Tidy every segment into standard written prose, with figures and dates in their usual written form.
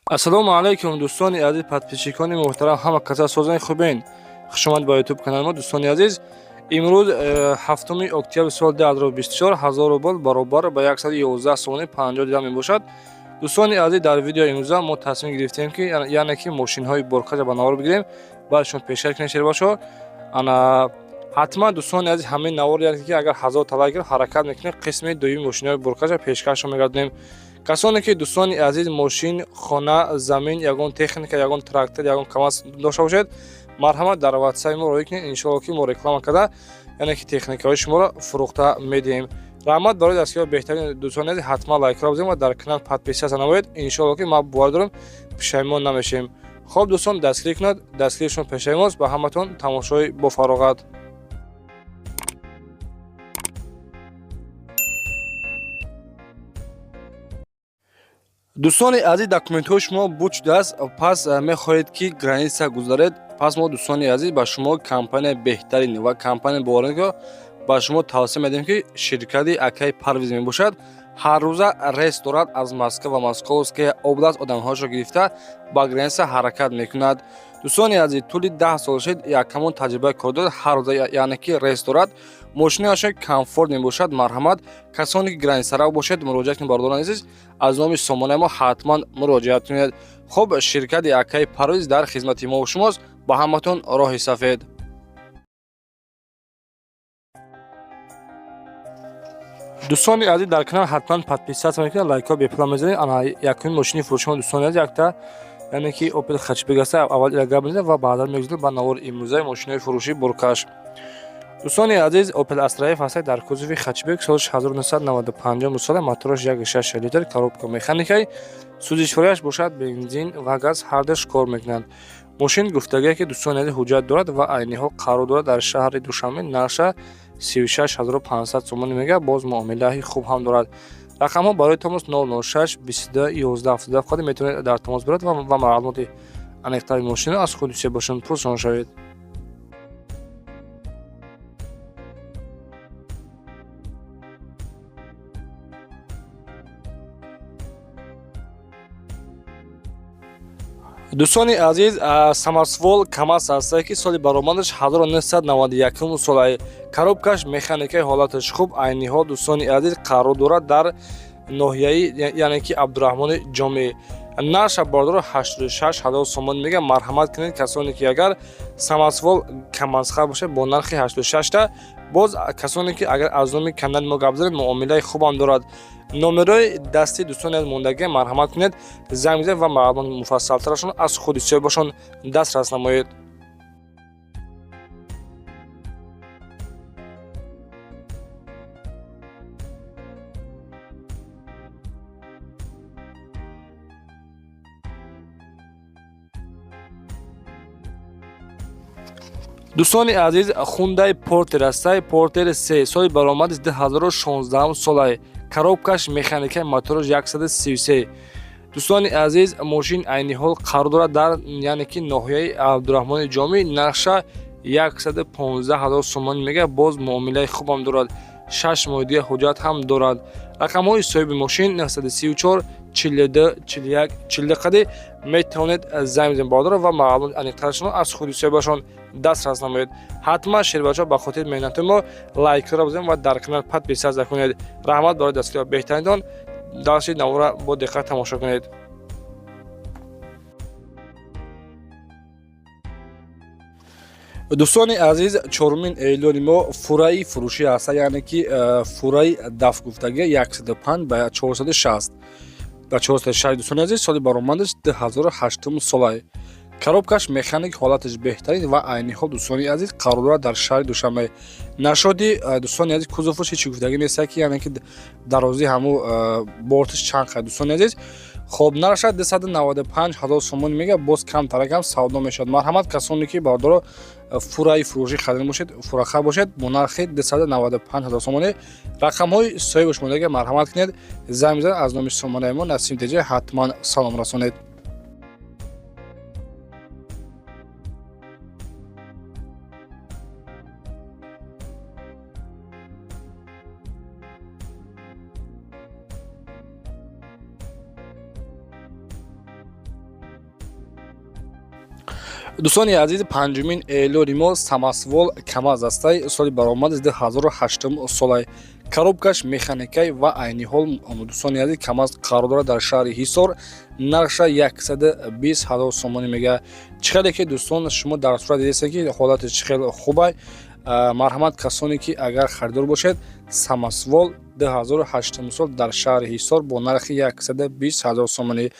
Ассалому алайкум, дӯстони азиз, подписчикони муҳтарам, ҳама каса созани хубен. Хушомад ба ютуб канали мо, дӯстони азиз. Имрӯз 7 октябри соли 2024, 1000 рубл баробар ба 111 сомони 50 дирам мебошад. Дӯстони азиз, дар видеои имрӯза мо тасмим гирифтем, ки яъне ки мошинҳои боркаша ба навор бигирем, баъд шумо пешкаш кунем, шербашо. Ана ҳатман, дӯстони азиз, ҳамин навор, яъне ки агар 1000 та лайк, ҳаракат мекунем, қисми дуюми мошинҳои боркаша пешкашро мегардонем. Касоне ки, дӯстони азиз, мошин, хона, замин, ягон техника, ягон трактор, ягон КамАЗ дошта бошед, марҳамат, дар ватсаи мо роҳӣ кунед. Иншоалло, ки мо реклама карда, яъне ки техникаҳои шуморо фурӯхта медиҳем. Раҳмат барои дастгиҳои беҳтарин. Дӯстони азиз, ҳатман лайкро бизанед ва дар канал подписаться намоед. Иншоалло, ки ман бовар дорам, пушаймон намешем. Хоб, дӯстон, дастгирӣ кунад, дастгирии шумо пешаи мост. Ба ҳаматон тамошои бофароғат. Дӯстони азиз, документҳои шумо буд шудааст, пас мехоҳед, ки граница гузаред. Пас мо, дӯстони азиз, ба шумо компания беҳтарин ва компания боваринро ба шумо тавсия медиҳем, ки ширкати акаи Парвиз мебошад. Ҳар рӯза рейс дорад, аз Москва ва Московская область одамҳояшро гирифта ба граница ҳаракат мекунад. Дӯстони азиз, тӯли 10 сол шид, якамон таҷрибаи кор дорад. Ҳар рӯза, яъне ки, рейс дорад, мошинаашон комфорт мебошад. Марҳамат, касоне ки границарав бошед, муроҷиат кунед. Бародарони азиз, аз номи сомонаи мо ҳатман муроҷиат кунед. Хуб, ширкати акаи Парвиз дар хизмати мо шумост. Ба ҳаматон роҳи сафед. Дӯстони азиз, дар канал ҳатман подписаться мекунед, лайкҳо бепула мезанед. Ана якумин мошини фурӯши мо, дӯстони азиз, якта, яъне ки, Опел хэтчбек аст. Аввал ила гап мезанем ва баъдан мегузарем ба навори имрӯзаи мошинои фурӯшӣ боркаш. Дӯстони азиз, Опел Астра Ф ҳастад дар кузови хэтчбек, соли 1995 сола, мотораш 1,6 литр, коробка механикай, сӯзишвориаш бошад бензин ва газ, ҳардуш кор мекунанд. Мошин гуфтагие, ки, дӯстони азиз, ҳуҷҷат дорад ва айни ҳол қарор дорад дар шаҳри Душанбе. Нарша 36 500 сомонӣ мега, боз муомилаи хуб ҳам дорад. Рақамҳо барои тамос 006 22 11 77 қади метавонед дар тамос бирад ва маълумоти аниқтари мошинро аз худи бошанд пурсон шавед. Дӯстони азиз, самосвал КамАЗ ҳастае, ки соли баромадаш 1991 сола, коробкаш механикаи, ҳолаташ хуб. Айни ҳол, дӯстони азиз, қарор дорад дар ноҳияи, яъне ки, Абдураҳмони Ҷомӣ. Нарша, бордоро, 86 ҳазор сомон мега. Марҳамат кунед, касоне ки агар самосвал КамАЗхар бошад, бо нархи 86-та. Боз касоне ки агар аз номи канали мо гап занед, муомилаи хубам дорад. Номерои дасти, дӯстони аз, мондагӣ, марҳамат кунед, занг бизанед ва маълумоти муфассалтарашон аз худи соҳибашон дастрас намоед. Дӯстони азиз, Хундай Портер ҳастай, Портер се, соли баромади 2016 солай, коробкаш механикаи, мотораш 133. Дӯстони азиз, мошин айни ҳол қарор дорад дар, яъне ки, ноҳияи Абдураҳмони Ҷомӣ. Нарша 115 ҳазор сомонӣ мега, боз муомилаи хубам дорад, 6 моҳи дига ҳуҷҷат ҳам дорад. Рақамҳои соҳиби мошин 934 42 41 40 қади метавонед занг бизанед, бародаро, ва маълумоти аниқтарашонро аз худи соҳибашон дастрас намоед. Ҳатман, шербачаҳо, ба хотири меҳнати мо лайкҳоро бизанед ва дар канал подписаться кунед. Раҳмат барои дастгирии беҳтаринтон. Дарси навора бо диққат тамошо кунед. Дӯстони азиз, чорумин эълони мо фураи фурӯшӣ аст, яъне ки фураи даф гуфтагӣ, 105 ба 460 ба 460. Дӯстони азиз, соли баромадаш 2008 солай, коробкаш механик, ҳолаташ беҳтарин ва айни ҳол, дӯстони азиз, қарор дорад дар шаҳри Душанбе. Нашоди, дӯстони азиз, кузоваш ҳечи гуфтагӣ нест, ки, яъне ки, дарозии ҳаму борташ чанд қад. Дӯстони азиз, хоб, нархаш 295 ҳазор сомонӣ мега, боз камтаракам савдо мешавад. Марҳамат, касоне ки, бародаро, фураи фурӯшӣ харида бошед, фурахар бошед, бо нархи 295 ҳазор сомонӣ. Рақамҳои соҳибаш мондага, марҳамат кунед, занг бизанед, аз номи сомонаи мо Насим Теҷа ҳатман салом расонед. Дӯстони азиз, панҷумин эълони мо самосвал КамАЗ астай, соли баромади 2008 солай, коробкаш механикай ва айни ҳол, дӯстони азиз, КамАЗ қарор дорад дар шаҳри Ҳисор. Нархша 120 ҳазор сомонӣ мега. Чӣ хеле ки, дӯстон, шумо дар сурат дидесте, ки ҳолати чӣ хел хубай. Марҳамат, касоне ки агар харидор бошед, самосвал 2008 сол дар шаҳри Ҳисор бо нархи 120 ҳазор сомонӣ.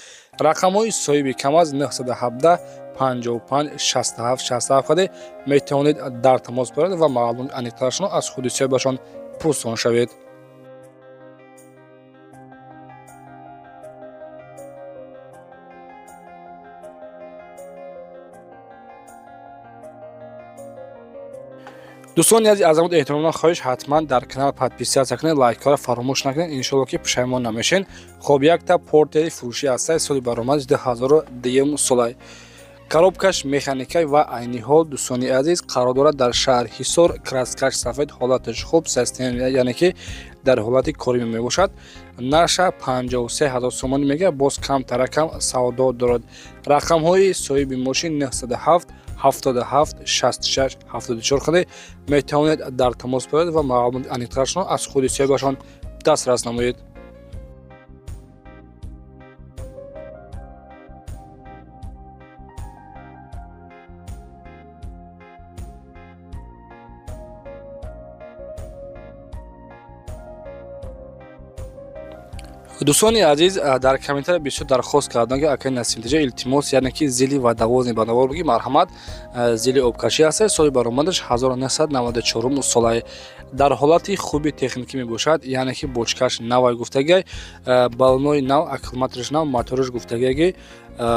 Рақамҳои соҳиби КамАЗ 917 55 67 67 қаде метавонед дар тамос баред ва маълумоти аниқтарашонро аз худи соҳибашон пурсон шавед. Дӯстони азиз, аз замоди эҳтиромона хоҳиш, ҳатман дар канал подписаться кунед, лайкҳоро фаромӯш накунед. Иншоалло, ки пушаймон намешен. Хоб, якта Портери фурӯшӣ ҳастай, соли баромадаш 2002 солай, коробкаш механикай ва айни ҳол, дӯстони азиз, қарор дорад дар шаҳри Ҳисор. Краскаш сафед, ҳолаташ хуб, яъне ки дар ҳолати корӣ мебошад. Нарша 53 ҳазор сомонӣ мега, боз камтаракам савдо дорад. Рақамҳои соҳиби мошин 907 77 66 74 қаде метавонед дар тамос баред ва маълумоти аниқтарашонро аз худи соҳибашон дастрас намоед. Дӯстони азиз, дар комментария бисёр дархост карданд, ки акай Насимтиҷа, илтимос, яъне ки ЗИЛи водовозный ба навор бигӣ. Марҳамат, ЗИЛи обкашӣ ҳаст, соли баромадаш 1994 солай, дар ҳолати хуби техникӣ мебошад, яъне ки бочкаш навай гуфтагиай, баллонои нав, аккумулятораш нав, мотораш гуфтагиаги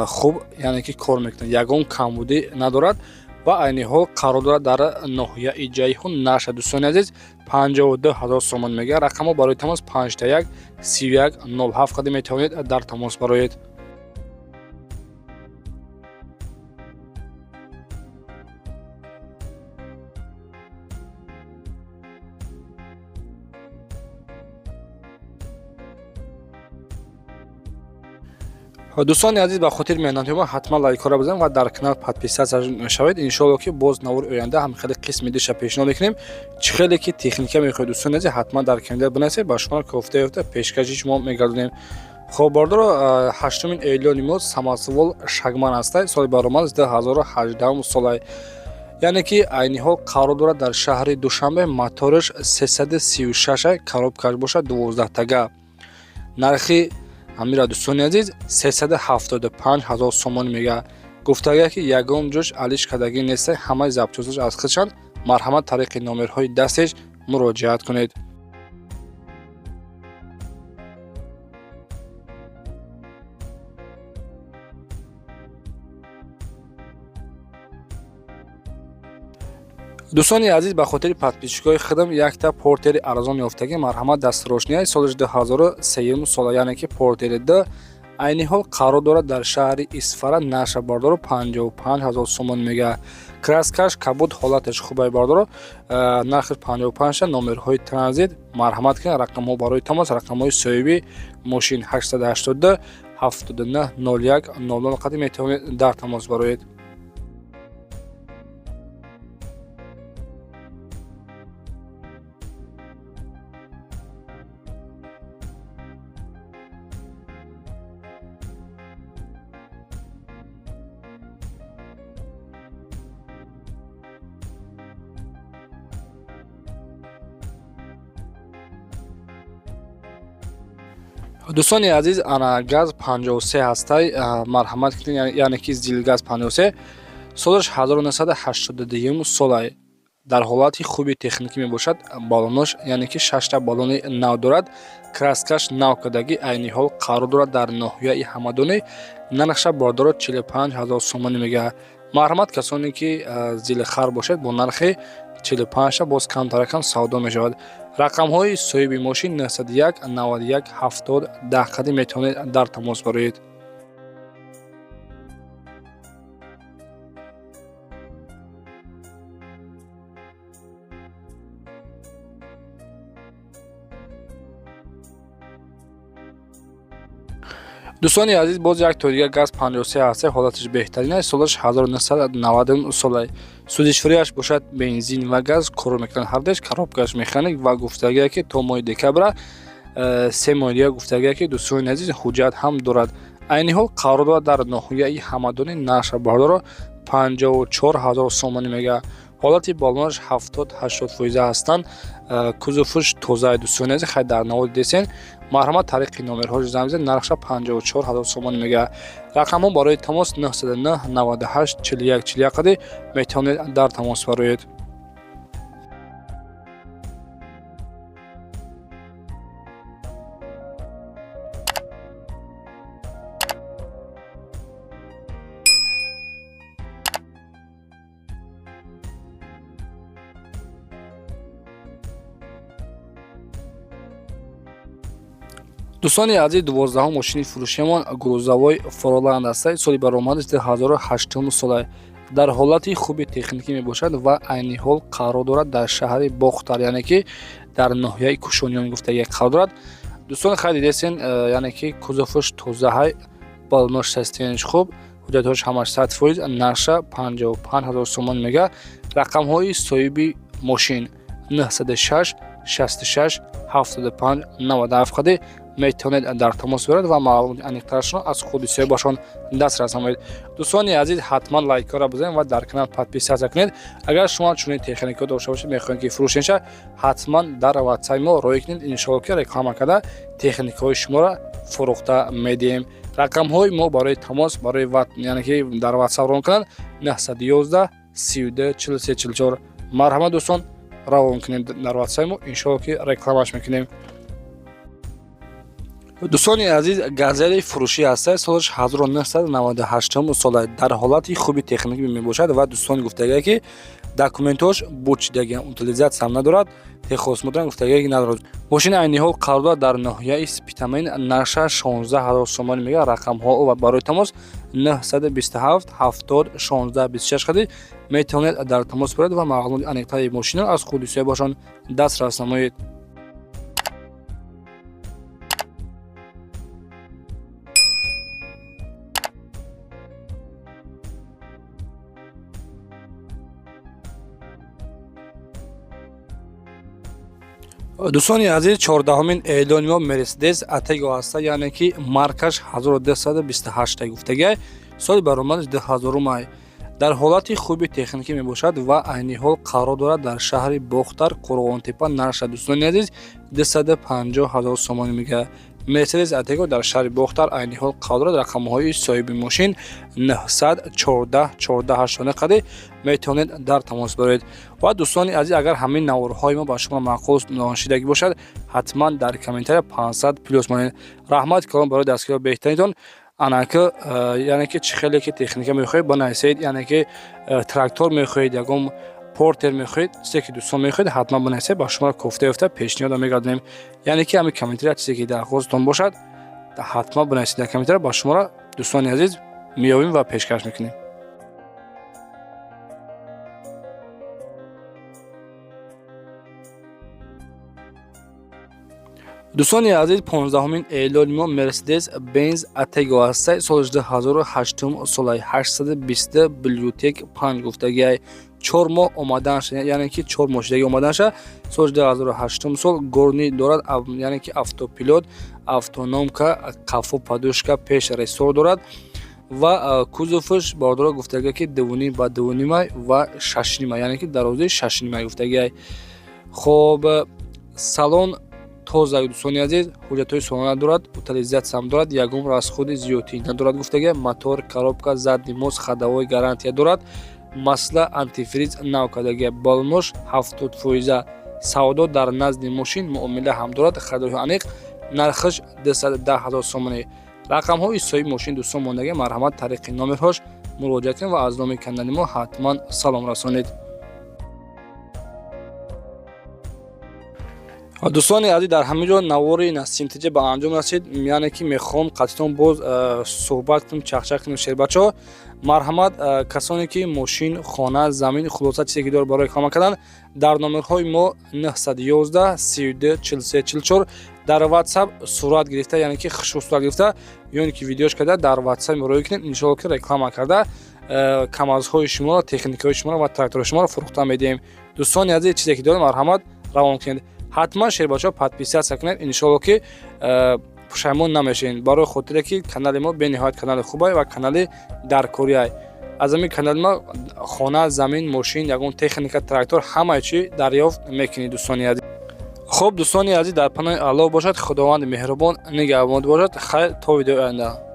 хуб, яъне ки кор мекунад, ягон камбудӣ надорад ва айни ҳол қарор дорад дар ноҳияи Ҷайҳун. Наша, дӯстони азиз, 52 ҳазор сомон мега. Рақамҳо барои тамос 51 31 07 қади метавонед дар тамос бароед. Дӯстони азиз, ба хотири меҳнати мо ҳатман лайкҳоро бизанед ва дар канал подписаться шавед. Иншоалло, ки боз навори оянда ҳам хеле қисми диша пешниҳод мекунем. Чӣ хеле ки техника мехоҳед, дӯстони азиз, ҳатман дар комментар бинависед, ба шумо кофта ёфта пешкаши шумо мегардонем. Хоб, бордоро, ҳаштумин эълони мо самосвал Шагман ҳастай, соли баромад 2018 солай, яъне ки айни ҳол қарор дорад дар шаҳри Душанбе. Мотораш 336, коробкаш бошад 12 тага. Нархи ҳамира, дӯстони азиз, 375 ҳазор сомонӣ мега. Гуфтага, ки ягон ҷош алиш кардагӣ неста, ҳамаи запчасташ аз худшанд. Марҳамат, тариқи номерҳои дастеш муроҷиат кунед. Дӯстони азиз, ба хотири подписчикои худам якта Портери арзон ёфтагӣ. Марҳамат, дастрошния, соли 2003 сола, яъне ки Портери д, айни ҳол қарор дорад дар шаҳри Исфара. Наша, бардоро, 55 ҳазор сомон мега. Краскаш кабуд, ҳолаташ хубай, бардоро, нархи 55. Номерҳои транзит, марҳамат кунед. Рақамҳо барои тамос, рақамҳои соҳиби мошин 882 79 01 00 қади метавонед дар тамос бароед. Дӯстони азиз, ана ГАЗ 53 ҳастай, марҳамат кунед, яъне ки ЗИЛ ГАЗ 53, солаш 1982 солай, дар ҳолати хуби техникӣ мебошад. Баллонош, яъне ки шашта баллони нав дорад, краскаш нав кардагӣ. Айни ҳол қарор дорад дар ноҳияи Ҳамадонӣ. Нархша, бордоро, 45 ҳазор сомонӣ мега. Марҳамат, касоне ки зилхар бошед, бо нархи 45 боз камтаракам савдо мешавад. Рақамҳои соҳиби мошин 901 91 70 10 қади метавонед дар тамос бароед. Дӯстони азиз, боз як то дигар ГАЗ 53 ҳаста, ҳолаташ беҳтарин аст, солаш 1990 сола, сӯзишвориаш бошад бензин ва газ кор мекунад ҳардаш, коробкаш механик ва гуфтагие ки то моҳи декабра 3 моҳи дигар гуфтагие ки, дӯстони азиз, ҳуҷҷат ҳам дорад. Айни ҳол қарор дорад дар ноҳияи Ҳамадони. Нархша, бародаро, 54 000 сомонӣ мега. Ҳолати балонаш 70-80 фоиза ҳастанд, кузовш тозаи. Дӯстони азиз, хай дар наводи десен, марҳамат, тариқи номерҳо занг бизанед. Нархша 54 000 сомонӣ мега. Рақамҳо барои тамос 909 98 41 41 қади метавонед дар тамос бароед. Дӯстони азиз, 12-ҳум мошини фурӯшиамон грузовой Фороланд аст. Соли баромадаш 2008 сола, дар ҳолати хуби техникӣ мебошад ва айни ҳол қарор дорад дар шаҳри Бохтар, яъне ки дар ноҳияи Кушониён гуфтагӣ қарор дорад. Дӯстон, хай дидесен, яъне ки кузовш тозаҳай, балонош состояниш хуб, ҳуҷҷатҳош ҳамаш 100%. Нархша 55 000 сомон мега. Рақамҳои соҳиби мошин 906 66 75 97 қади метавонед дар тамос биёред ва маълумоти аниқтарашро аз худи соҳибашон дастрас намоед. Дӯстони азиз, ҳатман лайкҳоро бизанед ва дар канал подписаться кунед. Агар шумо чунин техникаҳо дошта бошед, мехоҳед ки фурӯшенша, ҳатман дар ватсаи мо роҳӣ кунед. Иншоалло, ки реклама карда техникаҳои шуморо фурӯхта медиҳем. Рақамҳои мо барои тамос, барои яъне ки дар ватсап равон кунанд, 911 32 43 44. Марҳамат, дӯстон, равон кунем дар ватсаи мо, иншоалло, ки рекламаш мекунем. Дӯстони азиз, Газели фурӯшӣ ҳаста, солаш 1998 сола, дар ҳолати хуби техникӣ мебошад ва дӯстони гуфтагие ки документҳош бучидагиам, утилизатсия ҳам надорад, техосмотр гуфтагие ки надорад. Мошини айни ҳол қарор дорад дар ноҳияи Спитамен. Нархша 16 000 сомонӣ мега. Рақамҳо ва барои тамос 927 70 16 26 қади метавонед дар тамос баред ва маълумоти аниқтари мошинро аз худи соҳибашон дастрас намоед. Дӯстони азиз, 14-ҳумин эълони мо Мерседес Атего ҳаста, яъне ки маркаш 1228 гуфтагиай, соли баромадаш 2000 май, дар ҳолати хуби техникӣ мебошад ва айни ҳол қарор дорад дар шаҳри Бохтар, Қурғонтепа. Нархша, дӯстони азиз, 250 ҳазор сомонӣ мегардад. Мерседес Атего дар шаҳри Бохтар айни ҳол қарор дорад. Рақамҳои соҳиби мошин 914 14 қади метавонед дар тамос бароед. Ва дӯстони азиз, агар ҳамин наворҳои мо ба шумо маъқул шидагӣ бошад, ҳатман дар комментария 500 плюс монед. Раҳмат калом барои дастгириҳои беҳтаринтон. Анаки яъне ки чӣ хеле ки техника мехоҳед, банависед, яъне ки трактор мехоҳед, ягон портер мехоҳед, чизе ки дӯстон мехоҳед, ҳатман банависед, ба шуморо кофта ёфта пешниҳод мегардонем. Яъне ки ҳамин комментария чизе ки дархостатон бошад, ҳатман банависед дар комментария, ба шуморо, дӯстони азиз, меёбем ва пешкаш мекунем. Дӯстони азиз, 15-ҳумин эълони мо Мерседес Бенз Атего ҳаста, соли 2008 солаи, 820 BlueTEC 5 гуфтагиай, 4 моҳ омаданша, яъне ки 4 моҳ шидаги омаданша, соли 2008 сол, горный дорад, яъне ки автопилот, автономка, қафо подушка, пеш рессор дорад ва кузовш, бародаро, гуфтагиа ки дувним ба дувнимай ва шашнимай, яъне ки дарозаи шашнимай гуфтагиай. Хоб, салон тоза, дӯстони азиз, ҳуҷҷатҳои солона дорад, утилизатсия ҳам дорад, ягон расходи зиёдтӣ надорад гуфтагиа. Мотор, коробка, задний мост, ходовой гарантия дорад, масла, антифриз нав кардагиа, балонош 70%. Савдо дар назди мошин муомила ҳам дорад, харидорҳои аниқ. Нархаш 210 000 сомонӣ. Рақамҳои соҳиби мошин, дӯстон, мондагӣ, марҳамат, тариқи номерҳош муроҷиат кунед ва аз номи канали мо ҳатман салом расонед. Дӯстони азиз, дар ҳамин ҷо навори Насим ТЖ ба анҷом расид. Яъне ки мехоҳам қатитон боз суҳбат кунем, чахчах кунем. Шербачаҳо, марҳамат, касоне ки мошин, хона, замин, хулоса, чизе ки дор барои реклама кардан, дар номерҳои мо 911 32 43 44 дар WhatsApp сурат гирифта, яъне ки хушрӯ сурат гирифта ё ин ки видеош карда, дар WhatsApp муроҷиат кунед. Иншоалло, ки реклама карда, КамАЗҳои шуморо, техникаҳои шуморо ва тракторҳои шуморо фурӯхта медиҳем. Дӯстони азиз, чизе ки доред, марҳамат, равон кунед. Ҳатман, шербачаҳо, подписаться кунед. Иншоалло, ки пушаймон намешавед, барои хотире ки канали мо бениҳоят канали хубай ва канали даркориай. Аз ҳамин канали мо хона, замин, мошин, ягон техника, трактор, ҳамаи чӣ дарёфт мекунед, дӯстони азиз. Хуб, дӯстони азиз, дар паноҳи Аллоҳ бошад, Худованди меҳрубон нигаҳбон бошад. Хайр, то видеои оянда.